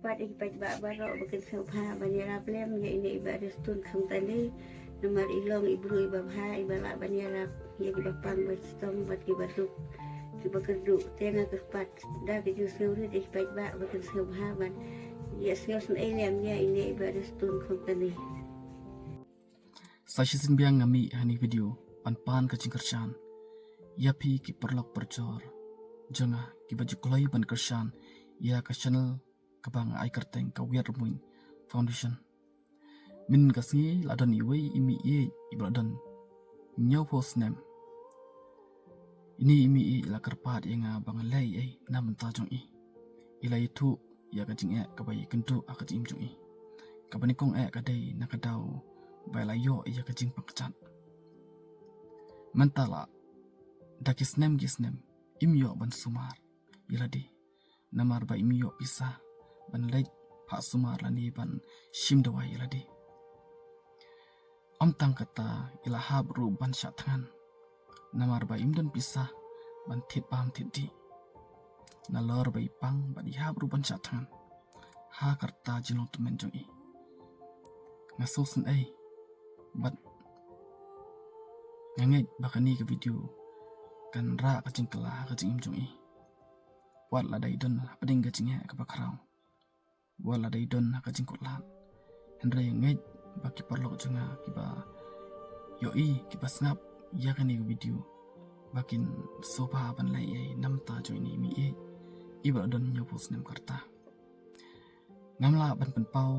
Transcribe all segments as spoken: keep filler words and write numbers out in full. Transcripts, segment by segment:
Pat ïa ki paidbah baroh ba kin sngewbha ban ïarap lem ïa ine i Bah Ristun Khamtane. Namar i long i briew iba bha, iba lah ban ïarap ïa kiba pang ba chitom bad kiba duk, kiba kyrduh. Te nga kyrpad da ka jingsngewrit ïa ki paidbah ba kin sngewbha ban ïa sngewsynei lem ïa ine i Bah Ristun Khamtane. Sa shisien biang nga mih ha kane ka video ban pan ka jingkyrshan ïa phi ki paralok parajor jong nga kiba ju kloi ban kyrshan ïa ka channel kaba nga ai kyrteng ka Wiar Rymmuiñ Foundation. Mynta ka sngi la don iwei i mei ïeit iba la don hynñiewphew snem. Ine i mei ïeit i la kyrpad ïa nga ba ngan leh ei ei na bynta jong i. I la ïathuh ïa ka jingeh kaba ïakynduh ha ka jingim jong i. Kaba nyngkong eh ka dei na ka daw ba i la ïoh ïa ka jingpang kjat. Mynta la da ki snem ki snem im ïoh ban sumar ïa lade. Namar ba im ïoh pisa ban leit phah sumar lane ban shim dawai ïa lade. Ym tang kata, i la hap ruh ban shah thngan. Namar ba im don pisa ban thied bam thied dih. Nalor ba i pang bad i hap ruh ban shah thngan ha ka rta jinglong tymmen jong i. Nga sngewsynei bad nga ngeit ba kane ka video kan rah ka jingkylla ha ka jingim jong i. Wat la dei don hapdeng ka jingeh kaba khraw, wat la dei don ha ka jingkut lad, hynrei nga ngeit ba ki paralok jong nga kiba ïohi, kiba sngap ïa kane ka video ba kin sngewbha ban leh ei ei na bynta jong ine i mei ïeit iba la don hynñiewphew snem ka rta. Ngam lah ban pynpaw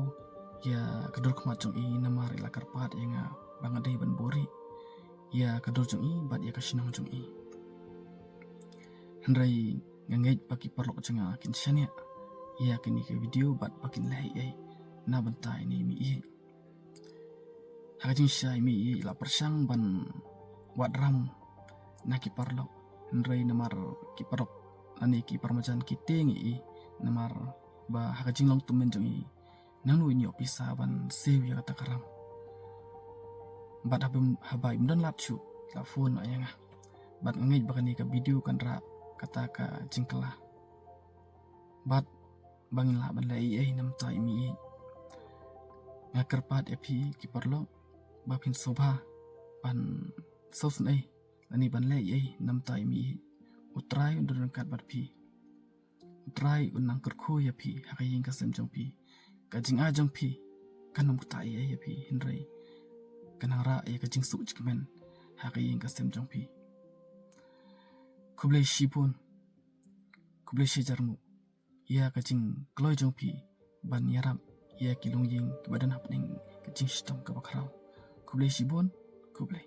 ïa ka dur khmat jong i namar i la kyrpad ïa nga ba nga dei ban buhrieh ïa ka dur jong i bad ïa ka shnong jong i. Hynrei nga ngeit ba ki paralok jong nga kin shaniah ïa kane ka video bad ba kin leh ei ei na bynta ine i mei ïeit. Ha ka jingshisha i mei ïeit i la pyrshang ban wad ram na ki paralok, hynrei namar ki paralok lane ki paramajan ki tieng ïa i namar ba ha ka jinglong tymmen jong i nangno in ïoh pisa ban siew ïa kata ka ram. Bad haba im, haba im don lad shuh i la phone noh ïa nga. Bad nga ngeit ba kane ka video kan rah kata ka jingkylla bad ba ngin lah ban leh ei ei na bynta i mei ïeit. Nga kyrpad ïa phi ki paralok ba phin sngewbha ban sngewsynei lane ban leh ei ei na bynta i mei ïeit. U Trai un don ryngkat bad phi. U Trai un nang kyrkhu ïa phi ha ka ïing ka sem jong phi. Ka jingai jong phi kan ym ktah ei ei ïa phi, hynrei kan nang rah ïa ka jingsuk jingkmen ha ka ïing ka sem jong phi. Khublei shibun, khublei shihajar nguh ïa ka jingkloi jong phi ban ïarap ïa ki longïing kiba don hapdeng ka jingshitom kaba khraw. Khublei shibun, khublei.